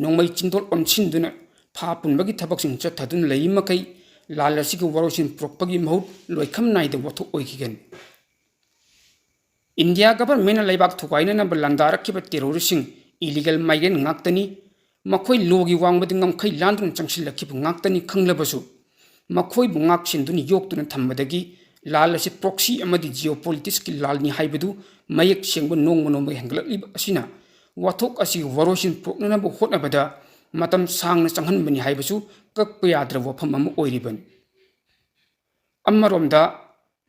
ꯅꯣꯡꯃꯩ ꯆꯤꯟꯗꯣꯜ ꯑꯣꯟꯁꯤꯟꯗꯨꯅ ꯐꯥ ꯄꯨꯟꯕꯒꯤ ꯊꯕꯛꯁꯤꯡ ꯆꯠꯊꯗꯨꯅ ꯂꯩꯔꯤ ꯃꯈꯩ ꯂꯥꯜ ꯑꯁꯤꯒꯤ ꯋꯥꯔꯣꯏꯁꯤꯟ ꯄꯨꯔꯛꯄꯒꯤ ꯃꯍꯨꯠ ꯂꯣꯏꯈꯝ ꯅꯥꯏꯗ ꯋꯥꯊꯣꯛ ꯑꯣꯏꯈꯤꯒꯅꯤ꯫ ꯏꯟꯗꯤꯌꯥ governmentꯅ ꯂꯩꯕꯥꯛ ꯊꯨꯒꯥꯏꯅꯅꯕ ꯂꯥꯟꯗꯥꯔꯛꯈꯤꯕ terroristꯁꯤꯡ illegal migrant ꯉꯥꯛꯇꯅꯤ꯫ ꯃꯈꯣꯏ lawꯒꯤ ꯋꯥꯡꯃꯗ ꯉꯝꯈꯩ ꯂꯥꯟꯗꯨꯅ ꯆꯪꯁꯤꯜꯂꯛꯈꯤꯕ ꯉꯥꯛꯇꯅꯤ ꯈꯪꯂꯕꯁꯨ, ꯃꯈꯣꯏꯕꯨ ꯉꯥꯛ ꯁꯦꯟꯗꯨꯅ ꯌꯣꯛꯇꯨꯅ ꯊꯝꯕꯗꯒꯤ ꯂꯥꯜ ꯑꯁꯤ proxy ꯑꯃꯗꯤ geopoliticsꯀꯤ ꯂꯥꯜꯅꯤ ꯍꯥꯏꯕꯗꯨ ꯃꯌꯦꯛ ꯁꯦꯡꯕ ꯅꯣꯡꯃ ꯅꯣꯡꯃꯒꯤ ꯍꯦꯟꯒꯠꯂꯛꯂꯤꯕ ꯑꯁꯤꯅ ꯋꯥꯊꯣꯛ ꯑꯁꯤꯒꯤ ꯋꯥꯔꯣꯏꯁꯤꯟ ꯄꯨꯔꯛꯅꯅꯕ ꯍꯣꯠꯅꯕꯗ ꯃꯇꯝ ꯁꯥꯡꯅ ꯆꯪꯍꯟꯕꯅꯤ ꯍꯥꯏꯕꯁꯨ ꯀꯛꯄ ꯌꯥꯗ꯭ꯔꯕ ꯋꯥꯐꯝ ꯑꯃ ꯑꯣꯏꯔꯤꯕꯅꯤ꯫ ꯑꯃꯔꯣꯝꯗ,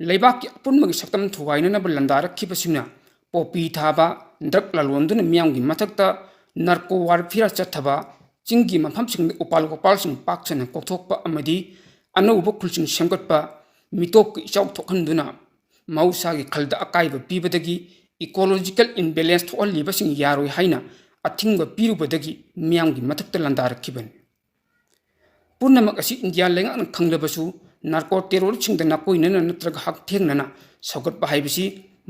ꯂꯩꯕꯥꯛꯀꯤ ꯑꯄꯨꯟꯕꯒꯤ ꯁꯛꯇꯝ ꯊꯨꯒꯥꯏꯅꯅꯕ ꯂꯥꯟꯗꯥꯔꯛꯈꯤꯕꯁꯤꯡꯅ poppy ꯊꯥꯕ, drug ꯂꯂꯣꯟꯗꯨꯅ ꯃꯤꯌꯥꯝꯒꯤ ꯃꯊꯛꯇ narco warfare ꯆꯠꯊꯕ, ꯆꯤꯡꯒꯤ ꯃꯐꯝꯁꯤꯡꯗ ꯎꯄꯥꯜ ꯋꯥꯄꯥꯜꯁꯤꯡ ꯄꯥꯛ ꯁꯟꯅ ꯀꯣꯛꯊꯣꯛꯄ ꯑꯃꯗꯤ ꯑꯅꯧꯕ ꯈꯨꯜꯁꯤꯡ ꯁꯦꯝꯒꯠꯄ, ꯃꯤꯇꯣꯞꯀꯤ ꯏꯆꯥꯎ ꯊꯣꯛꯍꯟꯗꯨꯅ ꯃꯍꯧꯁꯥꯒꯤ ꯈꯜꯗ ꯑꯀꯥꯏꯕ ꯄꯤꯕꯗꯒꯤ ecological imbalance ꯊꯣꯛꯍꯜꯂꯤꯕꯁꯤꯡ ꯌꯥꯔꯣꯏ ꯍꯥꯏꯅ ꯑꯊꯤꯡꯕ ꯄꯤꯔꯨꯕꯗꯒꯤ ꯃꯤꯌꯥꯝꯒꯤ ꯃꯊꯛꯇ ꯂꯥꯟꯗꯥꯔꯛꯈꯤꯕꯅꯤ꯫ ꯄꯨꯝꯅꯃꯛ ꯑꯁꯤ ꯏꯟꯗꯤꯌꯥ ꯂꯩꯉꯥꯛꯅ ꯈꯪꯂꯕꯁꯨ ꯅꯥꯔꯀꯣ ꯇꯦꯔꯣꯔꯤꯁꯁꯤꯡꯗ ꯅꯥꯀꯣꯏꯅꯅ ꯅꯠꯇ꯭ꯔꯒ ꯍꯛꯊꯦꯡꯅꯅ ꯁꯧꯒꯠꯄ ꯍꯥꯏꯕꯁꯤ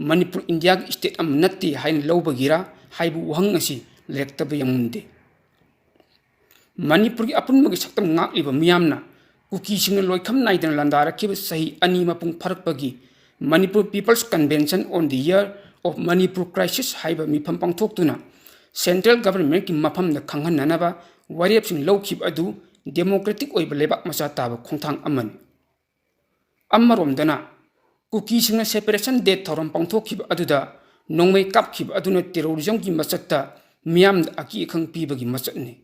ꯃꯅꯤꯄꯨꯔ ꯏꯟꯗꯤꯌꯥꯒꯤ ꯏꯁꯇꯦꯠ ꯑꯃ ꯅꯠꯇꯦ ꯍꯥꯏꯅ ꯂꯧꯕꯒꯤꯔꯥ ꯍꯥꯏꯕ ꯋꯥꯍꯪ ꯑꯁꯤ ꯂꯩꯔꯛꯇꯕ ꯌꯥꯝꯃꯟꯗꯦ꯫ ꯃꯅꯤꯄꯨꯔꯒꯤ ꯑꯄꯨꯟꯕꯒꯤ ꯁꯛꯇꯝ ꯉꯥꯛꯂꯤꯕ ꯃꯤꯌꯥꯝꯅ ꯀꯨꯀꯤꯁꯤꯡꯅ ꯂꯣꯏꯈꯝ ꯅꯥꯏꯗꯅ ꯂꯥꯟꯗꯥꯔꯛꯈꯤꯕ ꯆꯍꯤ ꯑꯅꯤ ꯃꯄꯨꯡ ꯐꯥꯔꯛꯄꯒꯤ Manipur People's Convention on the Year of Manipur Crisis ꯍꯥꯏꯕ ꯃꯤꯐꯝ ꯄꯥꯡꯊꯣꯛꯇꯨꯅ ꯁꯦꯟꯇ꯭ꯔꯦꯜ ꯒꯚꯔꯟꯃꯦꯟꯠꯀꯤ ꯃꯐꯝꯗ ꯈꯪꯍꯟꯅꯅꯕ ꯋꯥꯔꯦꯞꯁꯤꯡ ꯂꯧꯈꯤꯕ ꯑꯗꯨ ꯗꯦꯃꯣꯀ꯭ꯔꯦꯇꯤꯛ ꯑꯣꯏꯕ ꯂꯩꯕꯥꯛ ꯃꯆꯥ ꯇꯥꯕ ꯈꯣꯡꯊꯥꯡ ꯑꯃꯅꯤ꯫ ꯑꯃꯔꯣꯝꯗꯅ ꯀꯨꯀꯤꯁꯤꯡꯅ Separation Day ꯊꯧꯔꯝ ꯄꯥꯡꯊꯣꯛꯈꯤꯕ ꯑꯗꯨꯗ ꯅꯣꯡꯃꯩ ꯀꯥꯞꯈꯤꯕ ꯑꯗꯨꯅ ꯇꯦꯔꯣꯔꯤꯖꯝꯒꯤ ꯃꯆꯠꯇ ꯃꯤꯌꯥꯝꯗ ꯑꯀꯤ ꯑꯈꯪ ꯄꯤꯕꯒꯤ ꯃꯆꯠꯅꯤ꯫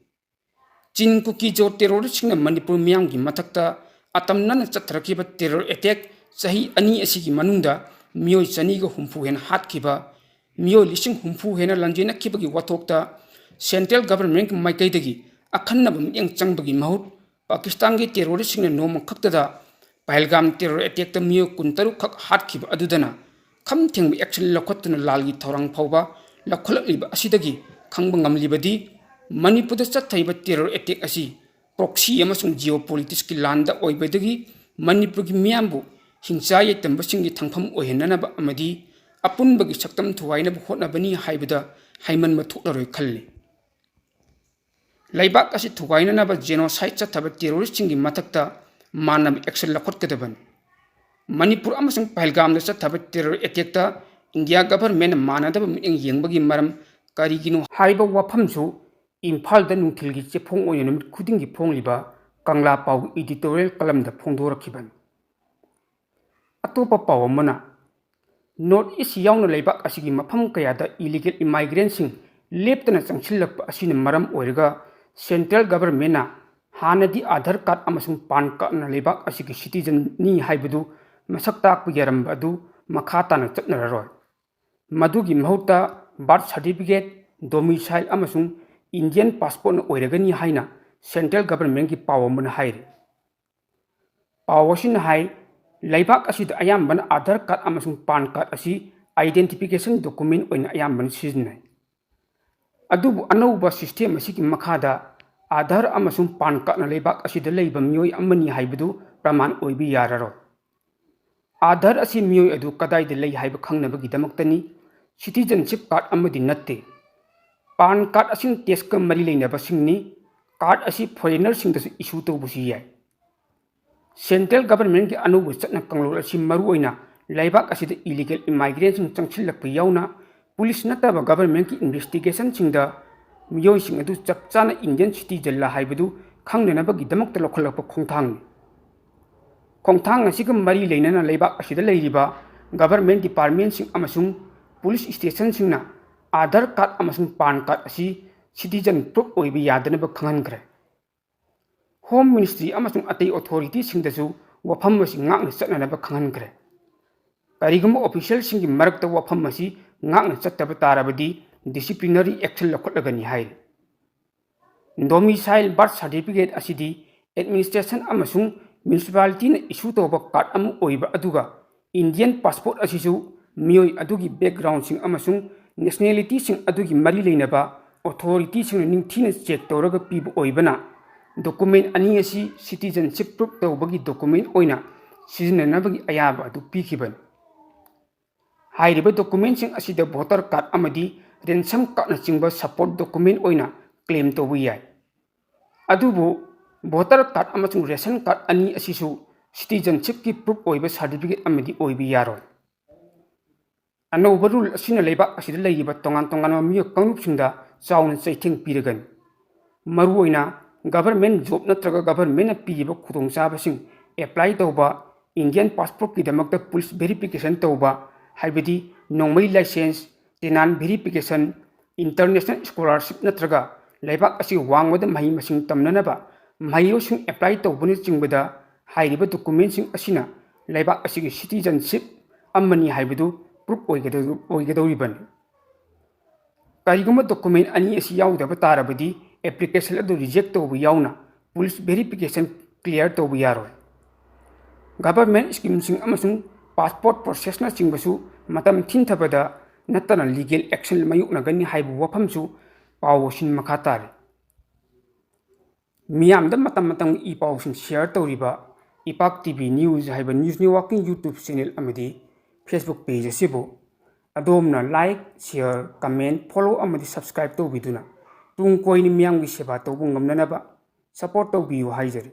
ꯆꯤꯟ ꯀꯨꯀꯤ ꯖꯣ ꯇꯦꯔꯣꯔꯤꯁꯁꯤꯡꯅ ꯃꯅꯤꯄꯨꯔ ꯃꯤꯌꯥꯝꯒꯤ ꯃꯊꯛꯇ ꯑꯇꯝꯅꯅ ꯆꯠꯊꯔꯛꯈꯤꯕ ꯇꯦꯔꯣꯔ ꯑꯦꯇꯦꯛ ꯆꯍꯤ ꯑꯅꯤ ꯑꯁꯤꯒꯤ ꯃꯅꯨꯡꯗ ꯃꯤꯑꯣꯏ ꯆꯅꯤꯒ ꯍꯨꯝꯐꯨ ꯍꯦꯟꯅ ꯍꯥꯠꯈꯤꯕ, ꯃꯤꯑꯣꯏ ꯂꯤꯁꯤꯡ ꯍꯨꯝꯐꯨ ꯍꯦꯟꯅ ꯂꯥꯟꯖꯦꯟꯅꯈꯤꯕꯒꯤ ꯋꯥꯊꯣꯛꯇ ꯁꯦꯟꯇ꯭ꯔꯦꯜ ꯒꯚꯔꯟꯃꯦꯟꯠꯀꯤ ꯃꯥꯏꯀꯩꯗꯒꯤ ꯑꯈꯟꯅꯕ ꯃꯤꯠꯌꯦꯡ ꯆꯪꯕꯒꯤ ꯃꯍꯨꯠ ꯄꯥꯀꯤꯁꯇꯥꯟꯒꯤ ꯇꯦꯔꯣꯔꯤꯁꯁꯤꯡꯅ ꯅꯣꯡꯃ ꯈꯛꯇꯗ ꯄꯍꯜꯒꯥꯝ ꯇꯦꯔꯣꯔ ꯑꯦꯇꯦꯛꯇ ꯃꯤꯑꯣꯏ ꯀꯨꯟꯇꯔꯨꯛ ꯈꯛ ꯍꯥꯠꯈꯤꯕ ꯑꯗꯨꯗꯅ ꯈꯝ ꯊꯦꯡꯕ ꯑꯦꯛꯁꯟ ꯂꯧꯈꯠꯇꯨꯅ ꯂꯥꯜꯒꯤ ꯊꯧꯔꯥꯡ ꯐꯥꯎꯕ ꯂꯧꯈꯠꯂꯛꯂꯤꯕ ꯑꯁꯤꯗꯒꯤ ꯈꯪꯕ ꯉꯝꯂꯤꯕꯗꯤ ꯃꯅꯤꯄꯨꯔꯗ ꯆꯠꯊꯔꯤꯕ ꯇꯦꯔꯣꯔ ꯑꯦꯇꯦꯛ ꯑꯁꯤ ꯄ꯭ꯔꯣꯛꯁꯤ ꯑꯃꯁꯨꯡ ꯖꯤꯑꯣ ꯄꯣꯂꯤꯇꯤꯛꯁꯀꯤ ꯂꯥꯟꯗ ꯑꯣꯏꯕꯗꯒꯤ ꯃꯅꯤꯄꯨꯔꯒꯤ ꯃꯤꯌꯥꯝꯕꯨ ꯍꯤꯡꯆꯥ ꯌꯥꯏꯇꯝꯕꯁꯤꯡꯒꯤ ꯊꯪꯐꯝ ꯑꯣꯏꯍꯟꯅꯅꯕ ꯑꯃꯗꯤ ꯑꯄꯨꯟꯕꯒꯤ ꯁꯛꯇꯝ ꯊꯨꯒꯥꯏꯅꯕ ꯍꯣꯠꯅꯕꯅꯤ ꯍꯥꯏꯕꯗ ꯍꯥꯏꯃꯟꯕ ꯊꯣꯛꯂꯔꯣꯏ ꯈꯜꯂꯤ꯫ ꯂꯩꯕꯥꯛ ꯑꯁꯤ ꯊꯨꯒꯥꯏꯅꯅꯕ ꯖꯦꯅꯣꯁꯥꯏꯠ ꯆꯠꯊꯕ ꯇꯦꯔꯣꯔꯤꯁꯁꯤꯡꯒꯤ ꯃꯊꯛꯇ ꯃꯥꯟꯅꯕ ꯑꯦꯛꯁꯟ ꯂꯧꯈꯠꯀꯗꯕꯅꯤ꯫ ꯃꯅꯤꯄꯨꯔ ꯑꯃꯁꯨꯡ ꯄꯍꯜꯒꯥꯝꯗ ꯆꯠꯊꯕ ꯇꯦꯔꯣꯔ ꯑꯦꯇꯦꯛꯇ ꯏꯟꯗꯤꯌꯥ ꯒꯚꯔꯟꯃꯦꯟꯠꯅ ꯃꯥꯟꯅꯗꯕ ꯃꯤꯠꯌꯦꯡ ꯌꯦꯡꯕꯒꯤ ꯃꯔꯝ ꯀꯔꯤꯒꯤꯅꯣ ꯍꯥꯏꯕ ꯋꯥꯐꯝꯁꯨ ꯏꯝꯐꯥꯜꯗ ꯅꯨꯡꯊꯤꯜꯒꯤ ꯆꯦꯐꯣꯡ ꯑꯣꯏꯅ ꯅꯨꯃꯤꯠ ꯈꯨꯗꯤꯡꯒꯤ ꯐꯣꯡꯂꯤꯕ ꯀꯪꯂꯥ ꯄꯥꯎ ꯏꯗꯤꯇꯣꯔꯤꯌꯦꯜ ꯀꯂꯝꯗ ꯐꯣꯡꯗꯣꯔꯛꯈꯤꯕꯅꯤ꯫ ꯑꯇꯣꯞꯄ ꯄꯥꯎ ꯑꯃꯅ, ꯅꯣꯔꯠ ꯏꯁ ꯌꯥꯎꯅ ꯂꯩꯕꯥꯛ ꯑꯁꯤꯒꯤ ꯃꯐꯝ ꯀꯌꯥꯗ ꯏꯂꯤꯒꯦꯜ ꯏꯃꯥꯏꯒ꯭ꯔꯦꯟꯁꯤꯡ ꯂꯦꯞꯇꯅ ꯆꯪꯁꯤꯜꯂꯛꯄ ꯑꯁꯤꯅ ꯃꯔꯝ ꯑꯣꯏꯔꯒ ꯁꯦꯟꯇ꯭ꯔꯦꯜ ꯒꯚꯔꯟꯃꯦꯟꯠꯅ ꯍꯥꯟꯅꯗꯤ ꯑꯥꯙꯥꯔ ꯀꯥꯔꯗ ꯑꯃꯁꯨꯡ ꯄꯥꯟ ꯀꯥꯔꯗꯅ ꯂꯩꯕꯥꯛ ꯑꯁꯤꯒꯤ ꯁꯤꯇꯤꯖꯟꯅꯤ ꯍꯥꯏꯕꯗꯨ ꯃꯁꯛ ꯇꯥꯛꯄ ꯌꯥꯔꯝꯕ ꯑꯗꯨ ꯃꯈꯥ ꯇꯥꯅ ꯆꯠꯅꯔꯔꯣꯏ꯫ ꯃꯗꯨꯒꯤ ꯃꯍꯨꯠꯇ ꯕꯥꯔꯊ ꯁꯥꯔꯇꯤꯐꯤꯀꯦꯠ, ꯗꯣꯃꯤꯁꯥꯏꯜ ꯑꯃꯁꯨꯡ ꯏꯟꯗꯤꯌꯟ ꯄꯥꯁꯄꯣꯔꯠꯅ ꯑꯣꯏꯔꯒꯅꯤ ꯍꯥꯏꯅ ꯁꯦꯟꯇ꯭ꯔꯦꯜ ꯒꯚꯔꯟꯃꯦꯟꯠꯀꯤ ꯄꯥꯎ ꯑꯃꯅ ꯍꯥꯏꯔꯤ꯫ ꯄꯥꯎ ꯑꯁꯤꯅ ꯍꯥꯏ, ꯂꯩꯕꯥꯛ ꯑꯁꯤꯗ ꯑꯌꯥꯝꯕꯅ ꯑꯥꯙꯥꯔ ꯀꯥꯔꯗ ꯑꯃꯁꯨꯡ ꯄꯥꯟ ꯀꯥꯔꯗ ꯑꯁꯤ ꯑꯥꯏꯗꯦꯟꯇꯤꯐꯤꯀꯦꯁꯟ ꯗꯣꯀꯨꯃꯦꯟ ꯑꯣꯏꯅ ꯑꯌꯥꯝꯕꯅ ꯁꯤꯖꯤꯟꯅꯩ꯫ ꯑꯗꯨꯕꯨ ꯑꯅꯧꯕ ꯁꯤꯁꯇꯦꯝ ꯑꯁꯤꯒꯤ ꯃꯈꯥꯗ ꯑꯥꯙꯥꯔ ꯑꯃꯁꯨꯡ ꯄꯥꯟ ꯀꯥꯔꯗꯅ ꯂꯩꯕꯥꯛ ꯑꯁꯤꯗ ꯂꯩꯕ ꯃꯤꯑꯣꯏ ꯑꯃꯅꯤ ꯍꯥꯏꯕꯗꯨ ꯄ꯭ꯔꯃꯥꯟ ꯑꯣꯏꯕ ꯌꯥꯔꯔꯣꯏ꯫ ꯑꯥꯙꯥꯔ ꯑꯁꯤ ꯃꯤꯑꯣꯏ ꯑꯗꯨ ꯀꯗꯥꯏꯗ ꯂꯩ ꯍꯥꯏꯕ ꯈꯪꯅꯕꯒꯤꯗꯃꯛꯇꯅꯤ, citizenship card ꯑꯃꯗꯤ ꯅꯠꯇꯦ꯫ ꯄꯥꯟ ꯀꯥꯔꯗ ꯑꯁꯤꯅ ꯇꯦꯁꯀ ꯃꯔꯤ ꯂꯩꯅꯕꯁꯤꯡꯅꯤ꯫ ꯀꯥꯔꯗ ꯑꯁꯤ ꯐꯣꯔꯦꯅꯔꯁꯤꯡꯗꯁꯨ ꯏꯁꯨ ꯇꯧꯕꯁꯨ ꯌꯥꯏ꯫ ꯁꯦꯟꯇ꯭ꯔꯦꯜ ꯒꯚꯔꯟꯃꯦꯟꯠꯀꯤ ꯑꯅꯧꯕ ꯆꯠꯅ ꯀꯥꯡꯂꯣꯟ ꯑꯁꯤ ꯃꯔꯨꯑꯣꯏꯅ ꯂꯩꯕꯥꯛ ꯑꯁꯤꯗ ꯏꯂꯤꯒꯦꯜ ꯏꯃꯥꯏꯒ꯭ꯔꯦꯟꯁꯤꯡ ꯆꯪꯁꯤꯜꯂꯛꯄ ꯌꯥꯎꯅ ꯄꯨꯂꯤꯁ ꯅꯠꯇꯕ ꯒꯚꯔꯟꯃꯦꯟꯠꯀꯤ ꯏꯟꯚꯦꯁꯇꯤꯒꯦꯁꯟꯁꯤꯡꯗ ꯃꯤꯑꯣꯏꯁꯤꯡ ꯑꯗꯨ ꯆꯞ ꯆꯥꯅ ꯏꯟꯗꯤꯌꯟ ꯁꯤꯇꯤꯖꯟꯂ ꯍꯥꯏꯕꯗꯨ ꯈꯪꯅꯅꯕꯒꯤꯗꯃꯛꯇ ꯂꯧꯈꯠꯂꯛꯄ ꯈꯣꯡꯊꯥꯡꯅꯤ꯫ ꯈꯣꯡꯊꯥꯡ ꯑꯁꯤꯒ ꯃꯔꯤ ꯂꯩꯅꯅ ꯂꯩꯕꯥꯛ ꯑꯁꯤꯗ ꯂꯩꯔꯤꯕ ꯒꯚꯔꯟꯃꯦꯟꯠ ꯗꯤꯄꯥꯔꯠꯃꯦꯟꯠꯁꯤꯡ ꯑꯃꯁꯨꯡ ꯄꯨꯂꯤꯁ ꯁ꯭ꯇꯦꯁꯟꯁꯤꯡꯅ ꯑꯥꯙꯥꯔ ꯀꯥꯔꯗ ꯑꯃꯁꯨꯡ ꯄꯥꯟ ꯀꯥꯔꯗ ꯑꯁꯤ ꯁꯤꯇꯤꯖꯟ ꯄ꯭ꯔꯨꯐ ꯑꯣꯏꯕ ꯌꯥꯗꯅꯕ ꯈꯪꯍꯟꯈ꯭ꯔꯦ꯫ ꯍꯣꯝ ꯃꯤꯅꯤꯁꯇ꯭ꯔꯤ ꯑꯃꯁꯨꯡ ꯑꯇꯩ ꯑꯣꯊꯣꯔꯤꯇꯤꯁꯤꯡꯗꯁꯨ ꯋꯥꯐꯝ ꯑꯁꯤ ꯉꯥꯛꯅ ꯆꯠꯅꯅꯕ ꯈꯪꯍꯟꯈ꯭ꯔꯦ꯫ ꯀꯔꯤꯒꯨꯝꯕ ꯑꯣꯐꯤꯁꯤꯌꯦꯜꯁꯤꯡꯒꯤ ꯃꯔꯛꯇ ꯋꯥꯐꯝ ꯑꯁꯤ ꯉꯥꯛꯅ ꯆꯠꯇꯕ ꯇꯥꯔꯕꯗꯤ ꯗꯤꯁꯤꯄ꯭ꯂꯤꯅꯔꯤ ꯑꯦꯛꯁꯟ ꯂꯧꯈꯠꯂꯒꯅꯤ ꯍꯥꯏꯔꯤ꯫ ꯗꯣꯃꯤꯁꯥꯏꯜ ꯕꯥꯔꯊ ꯁꯥꯔꯇꯤꯐꯤꯀꯦꯠ ꯑꯁꯤꯗꯤ ꯑꯦꯗꯃꯤꯅꯤꯁꯇ꯭ꯔꯦꯁꯟ ꯑꯃꯁꯨꯡ ꯃ꯭ꯌꯨꯅꯤꯁꯤꯄꯥꯂꯤꯇꯤꯅ ꯏꯁꯨ ꯇꯧꯕ ꯀꯥꯔꯗ ꯑꯃ ꯑꯣꯏꯕ ꯑꯗꯨꯒ ꯏꯟꯗꯤꯌꯟ ꯄꯥꯁꯄꯣꯔꯠ ꯑꯁꯤꯁꯨ ꯃꯤꯑꯣꯏ ꯑꯗꯨꯒꯤ ꯕꯦꯛꯒ꯭ꯔꯥꯎꯟꯁꯤꯡ ꯑꯃꯁꯨꯡ ꯅꯦꯁꯅꯦꯂꯤꯇꯤꯁꯤꯡ ꯑꯗꯨꯒꯤ ꯃꯔꯤ ꯂꯩꯅꯕ ꯑꯣꯊꯣꯔꯤꯇꯤꯁꯤꯡꯅ ꯅꯤꯡꯊꯤꯅ ꯆꯦꯛ ꯇꯧꯔꯒ ꯄꯤꯕ ꯑꯣꯏꯕꯅ ꯗꯣꯀꯨꯃꯦꯟ ꯑꯅꯤ ꯑꯁꯤ ꯁꯤꯇꯤꯖꯟꯁꯤꯞ ꯄ꯭ꯔꯨꯐ ꯇꯧꯕꯒꯤ ꯗꯣꯀꯨꯃꯦꯟ ꯑꯣꯏꯅ ꯁꯤꯖꯤꯟꯅꯅꯕꯒꯤ ꯑꯌꯥꯕ ꯑꯗꯨ ꯄꯤꯈꯤꯕꯅꯤ꯫ ꯍꯥꯏꯔꯤꯕ ꯗꯣꯀꯨꯃꯦꯟꯁꯤꯡ ꯑꯁꯤꯗ ꯚꯣꯇꯔ ꯀꯥꯔꯗ ꯑꯃꯗꯤ ꯔꯦꯁꯟ ꯀꯥꯔꯗꯅꯆꯤꯡꯕ ꯁꯄꯣꯔꯠ ꯗꯣꯀꯨꯃꯦꯟ ꯑꯣꯏꯅ ꯀ꯭ꯂꯦꯝ ꯇꯧꯕ ꯌꯥꯏ꯫ ꯑꯗꯨꯕꯨ ꯚꯣꯇꯔ ꯀꯥꯔꯗ ꯑꯃꯁꯨꯡ ꯔꯦꯁꯟ ꯀꯥꯔꯗ ꯑꯅꯤ ꯑꯁꯤꯁꯨ ꯁꯤꯇꯤꯖꯟꯁꯤꯞꯀꯤ ꯄ꯭ꯔꯨꯐ ꯑꯣꯏꯕ ꯁꯥꯔꯇꯤꯐꯤꯀꯦꯠ ꯑꯃꯗꯤ ꯑꯣꯏꯕ ꯌꯥꯔꯣꯏ꯫ ꯑꯅꯧꯕ ꯔꯨꯜ ꯑꯁꯤꯅ ꯂꯩꯕꯥꯛ ꯑꯁꯤꯗ ꯂꯩꯔꯤꯕ ꯇꯣꯉꯥꯟ ꯇꯣꯉꯥꯟꯕ ꯃꯤꯑꯣꯏ ꯀꯥꯡꯂꯨꯞꯁꯤꯡꯗ ꯆꯥꯎꯅ ꯆꯩꯊꯦꯡ ꯄꯤꯔꯒꯅꯤ꯫ ꯃꯔꯨꯑꯣꯏꯅ ꯒꯚꯔꯟꯃꯦꯟꯠ ꯖꯣꯕ ꯅꯠꯇ꯭ꯔꯒ ꯒꯚꯔꯟꯃꯦꯟꯠꯅ ꯄꯤꯔꯤꯕ ꯈꯨꯗꯣꯡꯆꯥꯕꯁꯤꯡ ꯑꯦꯄ꯭ꯂꯥꯏ ꯇꯧꯕ, ꯏꯟꯗꯤꯌꯟ ꯄꯥꯁꯄꯣꯔꯠꯀꯤꯗꯃꯛꯇ ꯄꯨꯂꯤꯁ ꯚꯦꯔꯤꯐꯤꯀꯦꯁꯟ ꯇꯧꯕ, ꯍꯥꯏꯕꯗꯤ ꯅꯣꯡꯃꯩ ꯂꯥꯏꯁꯦꯟꯁ, ꯇꯦꯅꯥꯟ ꯚꯦꯔꯤꯐꯤꯀꯦꯁꯟ, ꯏꯟꯇꯔꯅꯦꯁꯅꯦꯜ ꯁ꯭ꯀꯣꯂꯥꯔꯁꯤꯞ ꯅꯠꯇ꯭ꯔꯒ ꯂꯩꯕꯥꯛ ꯑꯁꯤꯒꯤ ꯋꯥꯡꯃꯗ ꯃꯍꯩ ꯃꯁꯤꯡ ꯇꯝꯅꯅꯕ ꯃꯍꯩꯔꯣꯏꯁꯤꯡ ꯑꯦꯄ꯭ꯂꯥꯏ ꯇꯧꯕꯅꯆꯤꯡꯕꯗ ꯍꯥꯏꯔꯤꯕ ꯗꯣꯀꯨꯃꯦꯟꯁꯤꯡ ꯑꯁꯤꯅ ꯂꯩꯕꯥꯛ ꯑꯁꯤꯒꯤ ꯁꯤꯇꯤꯖꯟꯁꯤꯞ ꯑꯃꯅꯤ ꯍꯥꯏꯕꯗꯨ ꯄ꯭ꯔꯨꯐ ꯑꯣꯏꯒꯗꯧ-, ꯑꯣꯏꯒꯗꯧꯔꯤꯕꯅꯤ꯫ ꯀꯔꯤꯒꯨꯝꯕ ꯗꯣꯀꯨꯃꯦꯟ ꯑꯅꯤ ꯑꯁꯤ ꯌꯥꯎꯗꯕ ꯇꯥꯔꯕꯗꯤ ꯑꯦꯄ꯭ꯂꯤꯀꯦꯁꯟ ꯑꯗꯨ ꯔꯤꯖꯦꯛ ꯇꯧꯕ ꯌꯥꯎꯅ ꯄꯨꯂꯤꯁ ꯚꯦꯔꯤꯐꯤꯀꯦꯁꯟ ꯀ꯭ꯂꯤꯌꯥꯔ ꯇꯧꯕ ꯌꯥꯔꯣꯏ꯫ ꯒꯚꯔꯟꯃꯦꯟꯠ ꯁ꯭ꯀꯤꯝꯁꯤꯡ ꯑꯃꯁꯨꯡ ꯄꯥꯁꯄꯣꯔꯠ ꯄ꯭ꯔꯣꯁꯦꯁꯅꯆꯤꯡꯕꯁꯨ ꯃꯇꯝ ꯊꯤꯟꯊꯕꯗ ꯅꯠꯇꯅ ꯂꯤꯒꯦꯜ ꯑꯦꯛꯁꯟ ꯃꯥꯌꯣꯛꯅꯒꯅꯤ ꯍꯥꯏꯕ ꯋꯥꯐꯝꯁꯨ ꯄꯥꯎ ꯑꯁꯤꯅ ꯃꯈꯥ ꯇꯥꯔꯤ꯫ ꯃꯤꯌꯥꯝꯗ ꯃꯇꯝ ꯃꯇꯝꯒꯤ ꯏ ꯄꯥꯎꯁꯤꯡ ꯁꯤꯌꯔ ꯇꯧꯔꯤꯕ ꯏꯄꯥꯛ ꯇꯤ ꯚꯤ ꯅ꯭ꯌꯨꯁ ꯍꯥꯏꯕ ꯅ꯭ꯌꯨꯁ ꯅꯦꯠꯋꯥꯔꯛꯀꯤꯡ ꯌꯨꯇ꯭ꯌꯨꯕ ꯆꯦꯅꯦꯜ ꯑꯃꯗꯤ ꯐꯦꯁꯕꯨꯛ ꯄꯦꯖ ꯑꯁꯤꯕꯨ ꯑꯗꯣꯝꯅ ꯂꯥꯏꯛ, ꯁꯤꯌꯔ, ꯀꯃꯦꯟ, ꯐꯣꯂꯣ ꯑꯃꯗꯤ ꯁꯕꯁꯀ꯭ꯔꯥꯏꯕ ꯇꯧꯕꯤꯗꯨꯅ ꯇꯨꯡ ꯀꯣꯏꯅ ꯃꯤꯌꯥꯝꯒꯤ ꯁꯦꯕꯥ ꯇꯧꯕ ꯉꯝꯅꯅꯕ ꯁꯄꯣꯔꯠ ꯇꯧꯕꯤꯌꯨ ꯍꯥꯏꯖꯔꯤ꯫